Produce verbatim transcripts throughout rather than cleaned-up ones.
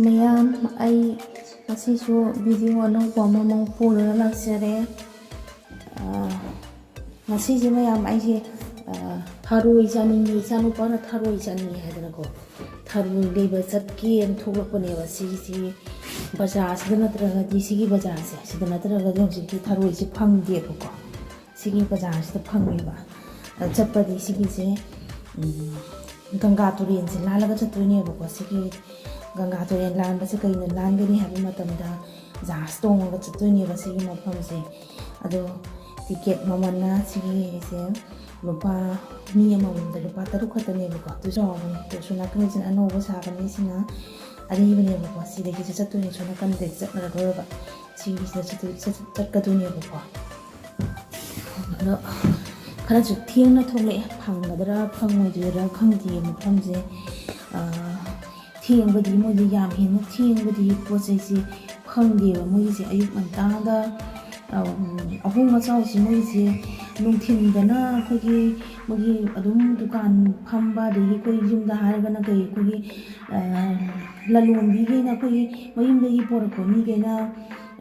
ꯃꯌꯥꯝ, ꯑꯩ ꯉꯁꯤꯁꯨ ꯚꯤꯗꯤꯑꯣ ꯑꯅꯧꯕ ꯑꯃꯃꯨꯛ ꯄꯨꯔꯒ ꯂꯥꯛꯆꯔꯦ꯫ ꯑꯥ, ꯉꯁꯤꯁꯦ ꯃꯌꯥꯝ, ꯑꯩꯁꯦ, ꯑꯥ, ꯊꯔꯣꯏ ꯆꯥꯅꯤꯡꯉꯤ, ꯏꯆꯥꯅꯨꯄꯥꯅ ꯊꯔꯣꯏ ꯆꯥꯅꯤꯡꯉꯤ ꯍꯥꯏꯗꯅꯀꯣ, ꯊꯔꯣꯏ ꯂꯩꯕ ꯆꯠꯀꯦꯅ ꯊꯣꯛꯂꯛꯄꯅꯦꯕ꯫ ꯁꯤꯒꯤꯁꯤ ꯕꯖꯥꯔꯁꯤꯗ ꯅꯠꯇ꯭ꯔꯒꯗꯤ, ꯁꯤꯒꯤ ꯕꯖꯥꯔꯁꯦ, ꯁꯤꯗ ꯅꯠꯇ꯭ꯔꯒꯗꯤ ꯍꯧꯖꯤꯛꯇꯤ ꯊꯔꯣꯏꯁꯦ ꯐꯪꯗꯦꯕꯀꯣ꯫ ꯁꯤꯒꯤ ꯕꯖꯥꯔꯁꯤꯗ ꯐꯪꯉꯦꯕ꯫ ꯑꯗ ꯆꯠꯄꯗꯤ ꯁꯤꯒꯤꯁꯦ, ꯎꯝ, ꯒꯪꯒꯥ ꯇꯨꯔꯦꯜꯁꯦ ꯂꯥꯜꯂꯒ ꯆꯠꯇꯣꯏꯅꯦꯕꯀꯣ꯫ ꯁꯤꯒꯤ ꯒꯪꯒꯥ ꯇꯨꯔꯦꯜ ꯂꯥꯟꯕꯁꯦ ꯀꯩꯅ ꯂꯥꯟꯒꯅꯤ ꯍꯥꯏꯕ ꯃꯇꯝꯗ, ꯖꯍꯥꯖ ꯇꯣꯡꯉꯒ ꯆꯠꯇꯣꯏꯅꯦꯕ ꯁꯤꯒꯤ ꯃꯐꯝꯁꯦ꯫ ꯑꯗꯣ ꯇꯤꯀꯦꯠ ꯃꯃꯜꯅ ꯁꯤꯒꯤꯁꯦ ꯂꯨꯄꯥ, ꯃꯤ ꯑꯃꯃꯝꯗ ꯂꯨꯄꯥ ꯇꯔꯨꯛ ꯈꯛꯇꯅꯦꯕꯀꯣ꯫ ꯑꯗꯨ ꯆꯥꯎꯕꯅꯦ꯫ ꯑꯗꯣ ꯁꯣꯝ ꯅꯥꯀꯟꯒꯤꯁꯤꯅ ꯑꯅꯧꯕ ꯁꯥꯕꯅꯤ, ꯁꯤꯅ ꯑꯔꯤꯕꯅꯦꯕꯀꯣ꯫ ꯁꯤꯗꯒꯤꯁꯨ ꯆꯠꯇꯣꯏꯅꯦ, ꯁꯣꯝ ꯅꯥꯀꯟꯗꯒꯤ ꯆꯠꯂꯔꯣꯏꯕ꯫ ꯁꯤꯒꯤꯁꯤꯗ ꯆꯠꯇꯣꯏ-, ꯆꯠ-, ꯆꯠꯀꯗꯣꯏꯅꯦꯕꯀꯣ꯫ ꯑꯗꯣ ꯈꯔꯁꯨ ꯊꯦꯡꯅ ꯊꯣꯛꯂꯛꯑꯦ, ꯐꯪꯒꯗ꯭ꯔꯥ ꯐꯪꯉꯣꯏꯗꯣꯏꯔꯥ ꯈꯪꯗꯦ ꯃꯐꯝꯁꯦ꯫ ꯑꯥ, ꯊꯦꯡꯕꯗꯤ ꯃꯣꯏꯗꯤ ꯌꯥꯝ ꯍꯦꯟꯅ ꯊꯦꯡꯕꯗꯤ ꯄꯣꯠ ꯆꯩꯁꯦ ꯐꯪꯗꯦꯕ꯫ ꯃꯣꯏꯒꯤꯁꯦ ꯑꯌꯨꯛ ꯉꯟꯇꯥꯗ, ꯑꯥ, ꯑꯍꯣꯡ ꯑꯆꯥꯎꯁꯦ ꯃꯣꯏꯒꯤꯁꯦ ꯅꯨꯡꯊꯤꯟꯗꯅ ꯑꯩꯈꯣꯏꯒꯤ, ꯃꯣꯏꯒꯤ ꯑꯗꯨꯝ ꯗꯨꯀꯥꯟ ꯐꯝꯕ, ꯑꯗꯒꯤ ꯑꯩꯈꯣꯏ ꯌꯨꯝꯗ ꯍꯥꯏꯔꯒꯅ ꯀꯩ, ꯑꯩꯈꯣꯏꯒꯤ, ꯑꯥ, ꯂꯂꯣꯟꯕꯤꯈꯩꯅ, ꯑꯩꯈꯣꯏꯒꯤ ꯃꯌꯨꯝꯗꯒꯤ ꯄꯣꯔꯛꯄ ꯃꯤꯈꯩꯅ,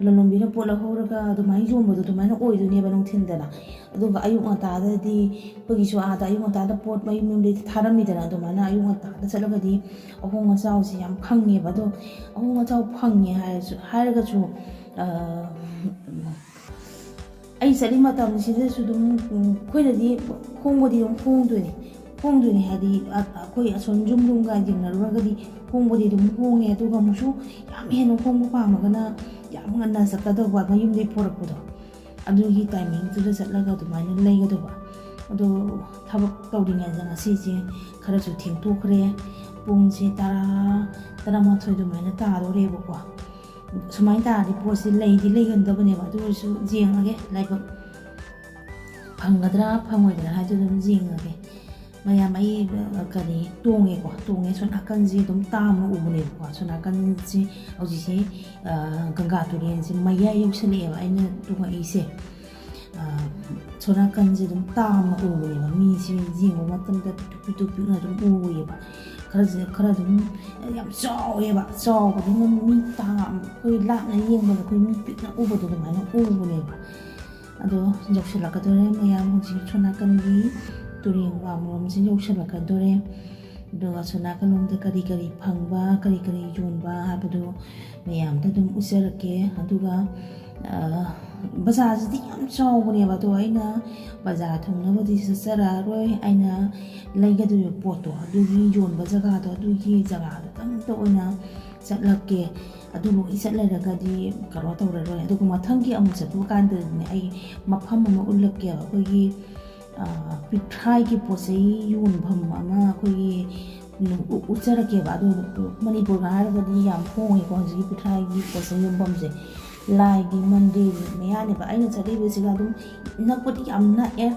ꯂꯂꯣꯟꯕꯤꯅ ꯄꯣꯠ ꯂꯧꯍꯧꯔꯒ ꯑꯗꯨꯃꯥꯏꯅ ꯌꯣꯟꯕꯗꯣ ꯑꯗꯨꯃꯥꯏꯅ ꯑꯣꯏꯗꯣꯏꯅꯦꯕ ꯅꯨꯡꯊꯤꯟꯗꯅ꯫ ꯑꯗꯨꯒ ꯑꯌꯨꯛ ꯉꯟꯇꯥꯗꯗꯤ ꯑꯩꯈꯣꯏꯒꯤꯁꯨ ꯑꯥꯗ ꯑꯌꯨꯛ ꯉꯟꯇꯥꯗ ꯄꯣꯠ ꯃꯌꯨꯝ ꯌꯨꯝꯗꯒꯤ ꯊꯥꯔꯝꯃꯤꯗꯅ, ꯑꯗꯨꯃꯥꯏꯅ ꯑꯌꯨꯛ ꯉꯟꯇꯥꯗ ꯆꯠꯂꯒꯗꯤ ꯑꯍꯣꯡ ꯑꯆꯥꯎꯁꯦ ꯌꯥꯝ ꯐꯪꯉꯦꯕ꯫ ꯑꯗꯣ ꯑꯍꯣꯡ ꯑꯆꯥꯎ ꯐꯪꯉꯦ ꯍꯥꯏꯔꯁꯨ, ꯍꯥꯏꯔꯒꯁꯨ, ꯑ, ꯑꯩ ꯆꯠꯂꯤ ꯃꯇꯝꯁꯤꯗꯁꯨ ꯑꯗꯨꯝ, ꯎꯝ, ꯑꯩꯈꯣꯏꯅꯗꯤ ꯍꯣꯡꯕꯗꯤ ꯑꯗꯨꯝ ꯍꯣꯡꯗꯣꯏꯅꯤ, ꯍꯣꯡꯗꯣꯏꯅꯤ ꯍꯥꯏꯗꯤ, ꯑ-, ꯑꯩꯈꯣꯏ ꯑꯁꯣꯝ ꯌꯨꯝ ꯂꯣꯝꯒ ꯌꯦꯡꯅꯔꯨꯔꯒꯗꯤ ꯍꯣꯡꯕꯗꯤ ꯑꯗꯨꯝ ꯍꯣꯡꯉꯦ꯫ ꯑꯗꯨꯒ ꯑꯃꯨꯛꯁꯨ ꯌꯥꯝ ꯍꯦꯟꯅ ꯍꯣꯡꯕ ꯄꯥꯝꯃꯒꯅ ꯌꯥꯝ ꯉꯟꯅ ꯆꯠꯀꯗꯧꯕ, ꯃꯌꯨꯝꯗꯒꯤ ꯄꯣꯔꯛꯄꯗꯣ, ꯑꯗꯨꯒꯤ ꯇꯥꯏꯃꯤꯡꯗꯨꯗ ꯆꯠꯂꯒ ꯑꯗꯨꯃꯥꯏꯅ ꯂꯩꯒꯗꯧꯕ꯫ ꯑꯗꯣ ꯊꯕꯛ ꯇꯧꯔꯤꯉꯩꯗ ꯉꯁꯤꯁꯦ ꯈꯔꯁꯨ ꯊꯦꯡꯊꯣꯛꯈ꯭ꯔꯦ, ꯄꯨꯡꯁꯦ ꯇꯔꯥ, ꯇꯔꯥꯃꯥꯊꯣꯏ ꯑꯗꯨꯃꯥꯏꯅ ꯇꯥꯗꯣꯔꯦꯕꯀꯣ꯫ ꯁꯨꯃꯥꯏꯅ ꯇꯥꯔꯗꯤ ꯄꯣꯠꯁꯦ ꯂꯩꯗꯤ ꯂꯩꯒꯟꯗꯕꯅꯦꯕ꯫ ꯑꯗꯨ ꯑꯣꯏꯔꯁꯨ ꯌꯦꯡꯉꯒꯦ, ꯂꯥꯏꯕꯛ ꯐꯪꯒꯗ꯭ꯔꯥ ꯐꯪꯉꯣꯏꯗ꯭ꯔꯥ ꯍꯥꯏꯗꯨ ꯑꯗꯨꯝ ꯌꯦꯡꯉꯒꯦ꯫ ꯃꯌꯥꯝ, ꯑꯩ, ꯑ, ꯀꯔꯤ, ꯇꯣꯡꯉꯦꯀꯣ, ꯇꯣꯡꯉꯦ꯫ ꯁꯣꯝ ꯅꯥꯀꯟꯁꯦ ꯑꯗꯨꯝ ꯇꯥꯡꯅ ꯎꯕꯅꯦꯕꯀꯣ꯫ ꯁꯣꯝ ꯅꯥꯀꯟꯁꯦ ꯍꯧꯖꯤꯛꯁꯦ, ꯑ, ꯒꯪꯒꯥ ꯇꯨꯔꯦꯜꯁꯦ ꯃꯌꯥꯏ ꯌꯧꯁꯜꯂꯛꯑꯦꯕ ꯑꯩꯅ ꯇꯣꯡꯉꯛꯏꯁꯦ꯫ ꯑ, ꯁꯣꯝ ꯅꯥꯀꯟꯁꯦ ꯑꯗꯨꯝ ꯇꯥꯡꯅ ꯎꯕꯅꯦꯕ, ꯃꯤꯁꯦ ꯌꯦꯡꯕ ꯃꯇꯝꯗ ꯄꯤꯛꯇꯨꯛ ꯄꯤꯛꯇꯨꯛ ꯄꯤꯛꯅ ꯑꯗꯨꯝ ꯎꯌꯦꯕ꯫ ꯈꯔꯁꯦ ꯈꯔ ꯑꯗꯨꯝ ꯌꯥꯝ ꯆꯥꯎꯋꯦꯕ꯫ ꯆꯥꯎꯕꯅꯤꯅ ꯃꯤ ꯇꯥ-, ꯑꯩꯈꯣꯏ ꯂꯥꯞꯅ ꯌꯦꯡꯕꯗ ꯑꯩꯈꯣꯏ ꯃꯤ ꯄꯤꯛꯅ ꯎꯕꯗꯣ ꯑꯗꯨꯃꯥꯏꯅ ꯎꯕꯅꯦꯕ꯫ ꯑꯗꯣ ꯌꯧꯁꯤꯜꯂꯛꯀꯗꯣꯔꯦ ꯃꯌꯥꯝ, ꯍꯧꯖꯤꯛ ꯁꯣꯝ ꯅꯥꯀꯟꯒꯤ ꯇꯨꯔꯦꯟ ꯋꯥꯡꯃꯔꯣꯝꯁꯦ ꯌꯧꯁꯤꯜꯂꯛꯀꯗꯣꯔꯦ꯫ ꯑꯗꯨꯒ ꯁꯣꯝ ꯅꯥꯀꯜꯂꯣꯝꯗ ꯀꯔꯤ ꯀꯔꯤ ꯐꯪꯕ, ꯀꯔꯤ ꯀꯔꯤ ꯌꯣꯟꯕ ꯍꯥꯏꯕꯗꯣ ꯃꯌꯥꯝꯗ ꯑꯗꯨꯝ ꯎꯠꯆꯔꯛꯀꯦ꯫ ꯑꯗꯨꯒ, ꯑ, ꯕꯖꯥꯔꯁꯤꯗꯤ ꯌꯥꯝ ꯆꯥꯎꯕꯅꯦꯕ, ꯑꯗꯣ ꯑꯩꯅ ꯕꯖꯥꯔ ꯊꯨꯡꯅꯕꯗꯤ ꯆꯠꯆꯔꯛꯑꯔꯣꯏ꯫ ꯑꯩꯅ ꯂꯩꯒꯗꯧꯔꯤꯕ ꯄꯣꯠꯇꯣ, ꯑꯗꯨꯒꯤ ꯌꯣꯟꯕ ꯖꯒꯥꯗꯣ, ꯑꯗꯨꯒꯤ ꯖꯒꯥꯗꯨꯗꯪꯇ ꯑꯣꯏꯅ ꯆꯠꯂꯛꯀꯦ꯫ ꯑꯗꯨꯕꯨ ꯑꯩ ꯆꯠꯂꯔꯒꯗꯤ ꯀꯩꯅꯣ ꯇꯧꯔꯔꯣꯏ꯫ ꯑꯗꯨꯒ ꯃꯊꯪꯒꯤ ꯑꯃꯨꯛ ꯆꯠꯄ ꯀꯥꯟꯗꯗꯤꯅꯦ, ꯑꯩ ꯃꯐꯝ ꯑꯃ ꯎꯠꯂꯛꯀꯦꯕ꯫ ꯑꯩꯈꯣꯏꯒꯤ, ꯑ, ꯄꯤꯊ꯭ꯔꯥꯏꯒꯤ ꯄꯣꯠ ꯆꯩ ꯌꯣꯟꯐꯝ ꯑꯃ ꯑꯩꯈꯣꯏꯒꯤ, ꯎꯝ, ꯎ-, ꯎꯠꯆꯔꯛꯀꯦꯕ꯫ ꯑꯗꯨ ꯃꯅꯤꯄꯨꯔꯒ ꯍꯥꯏꯔꯒꯗꯤ ꯌꯥꯝ ꯍꯣꯡꯉꯦꯀꯣ ꯍꯧꯖꯤꯛꯀꯤ ꯄꯤꯊ꯭ꯔꯥꯏꯒꯤ ꯄꯣꯠ ꯆꯩ ꯌꯣꯟꯐꯝꯁꯦ꯫ ꯂꯥꯏꯒꯤ ꯃꯟꯗꯤꯔ ꯃꯌꯥꯅꯦꯕ꯫ ꯑꯩꯅ ꯆꯠꯂꯤꯕꯁꯤꯒ ꯑꯗꯨꯝ ꯅꯛꯄꯗꯤ ꯌꯥꯝ ꯅꯛꯑꯦ꯫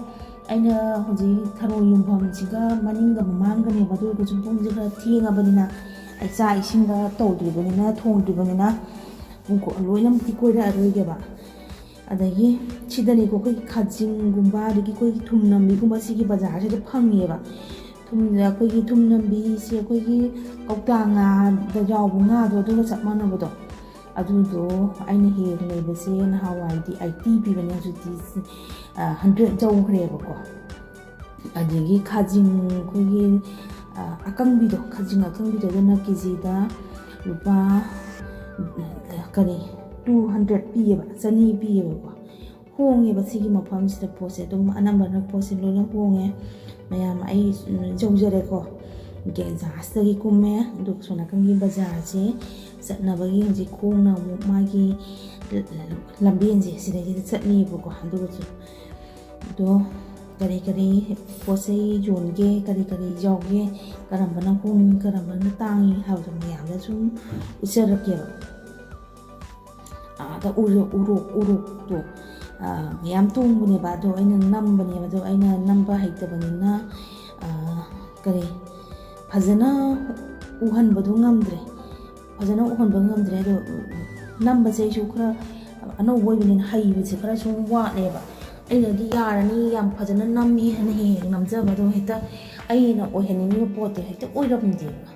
ꯑꯩꯅ ꯍꯧꯖꯤꯛ ꯊꯔꯣꯏ ꯌꯣꯟꯐꯝꯁꯤꯒ ꯃꯅꯤꯡꯒ ꯃꯃꯥꯡꯒꯅꯦꯕ꯫ ꯑꯗꯨ ꯑꯣꯏꯔꯒꯁꯨ ꯄꯨꯡꯁꯦ ꯈꯔ ꯊꯦꯡꯉꯕꯅꯤꯅ, ꯑꯩ ꯆꯥꯛ ꯏꯁꯤꯡꯒ ꯇꯧꯗ꯭ꯔꯤꯕꯅꯤꯅ, ꯊꯣꯡꯗ꯭ꯔꯤꯕꯅꯤꯅ, ꯄꯨꯡ ꯀꯣ-, ꯂꯣꯏꯅꯃꯛꯇꯤ ꯀꯣꯏꯔꯛꯑꯔꯣꯏꯒꯦꯕ꯫ ꯑꯗꯒꯤ ꯁꯤꯗꯅꯤꯀꯣ ꯑꯩꯈꯣꯏꯒꯤ ꯈꯥꯖꯤꯡꯒꯨꯝꯕ, ꯑꯗꯒꯤ ꯑꯩꯈꯣꯏꯒꯤ ꯊꯨꯝ ꯅꯝꯕꯤꯒꯨꯝꯕ ꯁꯤꯒꯤ ꯕꯖꯥꯔꯁꯤꯗ ꯐꯪꯉꯦꯕ꯫ ꯊꯨꯝ, ꯑꯩꯈꯣꯏꯒꯤ ꯊꯨꯝ ꯅꯝꯕꯤꯁꯦ ꯑꯩꯈꯣꯏꯒꯤ ꯀꯧꯇꯥ ꯉꯥꯗ ꯌꯥꯎꯕ ꯉꯥꯗꯣ ꯑꯗꯨꯒ ꯆꯞ ꯃꯥꯟꯅꯕꯗꯣ, ꯑꯗꯨꯗꯣ ꯑꯩꯅ ꯍꯦꯛ ꯂꯩꯕꯁꯦ ꯅꯍꯥꯟꯋꯥꯏꯗꯤ ꯑꯩꯠꯇꯤ ꯄꯤꯕꯅꯦ, ꯍꯧꯖꯤꯛꯇꯤ, ꯑ, ꯍꯟꯗ꯭ꯔꯦꯠ ꯌꯧꯈ꯭ꯔꯦꯕꯀꯣ꯫ ꯑꯗꯒꯤ ꯈꯥꯖꯤꯡ ꯑꯩꯈꯣꯏꯒꯤ, ꯑ, ꯑꯀꯪꯕꯤꯗꯣ, ꯈꯥꯖꯤꯡ ꯑꯀꯪꯕꯤꯗꯣ, ꯑꯗꯨꯅ ꯀꯦꯖꯤꯗ ꯂꯨꯄꯥ, ꯀꯔꯤ, ꯇꯨ ꯍꯟꯗ꯭ꯔꯦꯠ ꯄꯤꯌꯦꯕ, ꯆꯅꯤ ꯄꯤꯌꯦꯕꯀꯣ꯫ ꯍꯣꯡꯉꯦꯕ ꯁꯤꯒꯤ ꯃꯐꯝꯁꯤꯗ ꯄꯣꯠꯁꯦ꯫ ꯑꯗꯨꯝ ꯑꯅꯝꯕꯅ ꯄꯣꯠꯁꯦ ꯂꯣꯏꯅ ꯍꯣꯡꯉꯦ꯫ ꯃꯌꯥꯝ ꯑꯩ, ꯎꯝ, ꯌꯧꯖꯔꯦꯀꯣ꯫ ꯒ꯭ꯌꯥꯁꯇꯒꯤ ꯀꯨꯝꯃꯦ꯫ ꯑꯗꯨꯒ ꯁꯣꯝ ꯅꯥꯀꯟꯒꯤ ꯕꯖꯥꯔꯁꯦ ꯆꯠꯅꯕꯒꯤ ꯍꯧꯖꯤꯛ ꯈꯣꯡꯅ ꯑꯃꯨꯛ ꯃꯥꯒꯤ ꯂꯝꯕꯦꯟꯁꯦ ꯁꯤꯗꯩꯁꯤꯗ ꯆꯠꯅꯤꯕꯀꯣ꯫ ꯑꯗꯨꯒꯁꯨ ꯑꯗꯣ ꯀꯔꯤ ꯀꯔꯤ ꯄꯣꯠ ꯆꯩ ꯌꯣꯟꯒꯦ, ꯀꯔꯤ ꯀꯔꯤ ꯌꯥꯎꯒꯦ, ꯀꯔꯝꯕꯅ ꯍꯣꯡꯉꯤ, ꯀꯔꯝꯕꯅ ꯇꯥꯡꯉꯤ ꯍꯥꯏꯕꯗꯣ ꯃꯌꯥꯝꯗ ꯁꯨꯝ ꯎꯠꯆꯔꯛꯀꯦꯕ꯫ ꯑꯥꯗ ꯎꯔꯣꯛ, ꯎꯔꯣꯛ, ꯎꯔꯣꯛꯇꯣ, ꯑꯥ, ꯃꯌꯥꯝ ꯇꯣꯡꯕꯅꯦꯕ, ꯑꯗꯣ ꯑꯩꯅ ꯅꯝꯕꯅꯦꯕ, ꯑꯗꯣ ꯑꯩꯅ ꯅꯝꯕ ꯍꯩꯇꯕꯅꯤꯅ, ꯑꯥ, ꯀꯔꯤ, ꯐꯖꯅ ꯎꯍꯟꯕꯗꯣ ꯉꯝꯗ꯭ꯔꯦ, ꯐꯖꯅ ꯎꯍꯟꯕ ꯉꯝꯗ꯭ꯔꯦ꯫ ꯑꯗꯣ ꯅꯝꯕꯁꯦ ꯑꯩꯁꯨ ꯈꯔ ꯑꯅꯧꯕ ꯑꯣꯏꯕꯅꯤꯅ ꯍꯩꯕꯁꯦ ꯈꯔ ꯁꯨꯝ ꯋꯥꯠꯂꯦꯕ꯫ ꯑꯩꯅꯗꯤ ꯌꯥꯔꯅꯤ, ꯌꯥꯝ ꯐꯖꯅ ꯅꯝꯃꯤ ꯍꯥꯏꯅ ꯍꯦꯛ ꯍꯦꯛ ꯅꯝꯖꯕ, ꯑꯗꯣ ꯍꯦꯛꯇ ꯑꯩꯅ ꯑꯣꯏꯍꯟꯅꯤꯡꯉꯤꯕ ꯄꯣꯠꯇꯣ ꯍꯦꯛꯇ ꯑꯣꯏꯔꯝꯗꯦꯕ꯫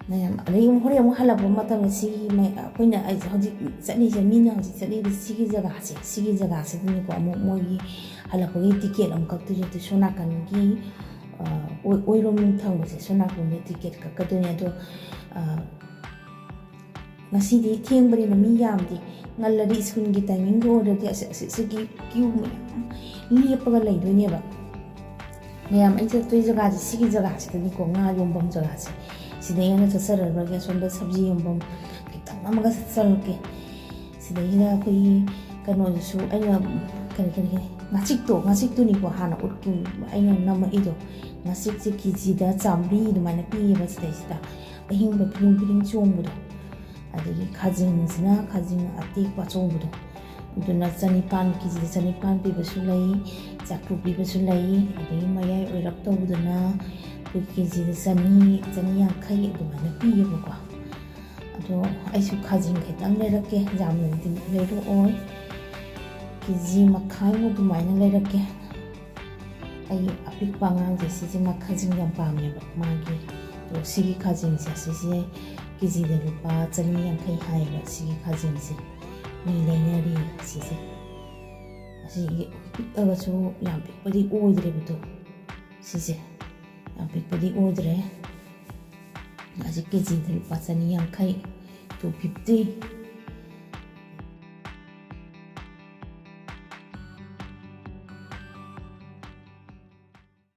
ꯃꯌꯥꯝ ꯑꯗꯩ ꯑꯃꯨꯛ ꯍꯣꯔꯦꯟ ꯑꯃꯨꯛ ꯍꯜꯂꯛꯄ ꯃꯇꯝꯗ ꯁꯤꯒꯤ ꯃꯩ-, ꯑꯩꯈꯣꯏꯅ ꯑꯩ ꯍꯧꯖꯤꯛ ꯆꯠꯂꯤꯁꯦ, ꯃꯤꯅ ꯍꯧꯖꯤꯛ ꯆꯠꯂꯤꯕ ꯁꯤꯒꯤ ꯖꯒꯥꯁꯦ, ꯁꯤꯒꯤ ꯖꯒꯥꯁꯤꯗꯅꯤꯀꯣ ꯑꯃꯨꯛ ꯃꯣꯏꯒꯤ ꯍꯜꯂꯛꯄꯒꯤ ꯇꯤꯀꯦꯠ ꯑꯃꯨꯛ ꯀꯛꯇꯣꯏꯁꯦ꯫ ꯑꯗꯨ ꯁꯣꯝ ꯅꯥꯀꯟꯒꯤ, ꯑ, ꯑꯣꯏ-, ꯑꯣꯏꯔꯣꯝ ꯊꯪꯕꯁꯦ, ꯁꯣꯝ ꯅꯥꯀꯟꯗ ꯇꯤꯀꯦꯠ ꯀꯛꯀꯗꯣꯏꯅꯦ꯫ ꯑꯗꯣ, ꯑ, ꯉꯁꯤꯗꯤ ꯊꯦꯡꯕꯅꯤꯅ ꯃꯤ ꯌꯥꯝꯗꯦ꯫ ꯉꯜꯂꯗꯤ ꯁ꯭ꯀꯨꯜꯒꯤ ꯇꯥꯏꯃꯤꯡꯒ ꯑꯣꯏꯔꯗꯤ ꯑꯁ-, ꯑꯁ-, ꯁꯤꯒꯤ ꯀ꯭ꯌꯨ ꯃꯌꯥꯝ ꯂꯦꯞꯄꯒ ꯂꯩꯗꯣꯏꯅꯦꯕ꯫ ꯃꯌꯥꯝ ꯑꯩꯅ ꯆꯠꯇꯣꯏ ꯖꯒꯥꯁꯦ, ꯁꯤꯒꯤ ꯖꯒꯥꯁꯤꯗꯅꯤꯀꯣ, ꯉꯥ ꯌꯣꯟꯐꯝ ꯖꯒꯥꯁꯦ꯫ ꯁꯤꯗꯩ ꯑꯩꯅ ꯆꯠꯆꯔꯔꯣꯏꯒꯦ꯫ ꯑꯁꯣꯝꯗ ꯁꯕꯖꯤ ꯌꯣꯟꯐꯝ ꯈꯤꯇꯪ ꯑꯃꯒ ꯆꯠꯆꯔꯛꯀꯦ꯫ ꯁꯤꯗꯩꯁꯤꯗ ꯑꯩꯈꯣꯏꯒꯤ ꯀꯩꯅꯣꯗꯨꯁꯨ ꯑꯩꯅ, ꯀꯔꯤ, ꯀꯔꯤ, ꯀꯔꯤ, ꯉꯥꯆꯤꯛꯇꯣ, ꯉꯥꯆꯤꯛꯇꯨꯅꯤꯀꯣ ꯍꯥꯟꯅ ꯎꯠꯀꯤ-, ꯑꯩꯅ ꯅꯝꯃꯛꯏꯗꯣ꯫ ꯉꯥꯆꯤꯛꯁꯦ ꯀꯦ ꯖꯤꯗ ꯆꯥꯝꯃꯔꯤ ꯑꯗꯨꯃꯥꯏꯅ ꯄꯤꯌꯦꯕ ꯁꯤꯗꯩꯁꯤꯗ꯫ ꯑꯍꯤꯡꯕ ꯐꯤꯔꯤꯡ ꯐꯤꯔꯤꯡ ꯆꯣꯡꯕꯗꯣ꯫ ꯑꯗꯒꯤ ꯈꯥꯖꯤꯡꯁꯤꯅ ꯈꯥꯖꯤꯡ ꯑꯇꯦꯛꯄ ꯑꯆꯧꯕꯗꯣ, ꯑꯗꯨꯅ ꯆꯅꯤꯄꯥꯟ, ꯀꯦ ꯖꯤꯗ ꯆꯅꯤꯄꯥꯟ ꯄꯤꯕꯁꯨ ꯂꯩ, ꯆꯥꯇ꯭ꯔꯨꯛ ꯄꯤꯕꯁꯨ ꯂꯩ, ꯑꯗꯒꯤ ꯃꯌꯥꯏ ꯑꯣꯏꯔꯞ ꯇꯧꯕꯗꯨꯅ ꯑꯩꯈꯣꯏ ꯀꯦ ꯖꯤꯗ ꯆꯅꯤ, ꯆꯅꯤ ꯌꯥꯡꯈꯩ ꯑꯗꯨꯃꯥꯏꯅ ꯄꯤꯌꯦꯕꯀꯣ꯫ ꯑꯗꯣ ꯑꯩꯁꯨ ꯈꯥꯖꯤꯡ ꯈꯤꯇꯪ ꯂꯩꯔꯛꯀꯦ, ꯌꯥꯝꯅꯗꯤ ꯂꯩꯔꯛꯑꯣꯏ, ꯀꯦ ꯖꯤ ꯃꯈꯥꯏꯃꯨꯛ ꯑꯗꯨꯃꯥꯏꯅ ꯂꯩꯔꯛꯀꯦ꯫ ꯑꯩ ꯑꯄꯤꯛꯄ ꯑꯉꯥꯡꯁꯦ ꯁꯤꯁꯦ ꯃꯥ ꯈꯥꯖꯤꯡ ꯌꯥꯝ ꯄꯥꯝꯃꯦꯕ ꯃꯥꯒꯤ꯫ ꯑꯗꯣ ꯁꯤꯒꯤ ꯈꯥꯖꯤꯡꯁꯦ, ꯁꯤꯁꯦ ꯀꯦ ꯖꯤꯗ ꯂꯨꯄꯥ ꯆꯅꯤ ꯌꯥꯡꯈꯩ ꯍꯥꯏꯌꯦꯕ ꯁꯤꯒꯤ ꯈꯥꯖꯤꯡꯁꯦ꯫ ꯃꯤ ꯂꯩꯅꯔꯤ ꯁꯤꯁꯦ꯫ ꯑꯁꯤꯒꯤ ꯄꯤꯛꯑꯒꯁꯨ ꯌꯥꯝ ꯄꯤꯛꯄꯗꯤ ꯑꯣꯏꯗ꯭ꯔꯦꯕꯗꯣ ꯁꯤꯁꯦ꯫ ꯌꯥꯝ ꯄꯤꯛꯄꯗꯤ ꯑꯣꯏꯗ꯭ꯔꯦ꯫ ꯑꯁꯤ ꯀꯦ ꯖꯤꯗ ꯂꯨꯄꯥ ꯆꯅꯤ ꯌꯥꯡꯈꯩ, two fifty꯫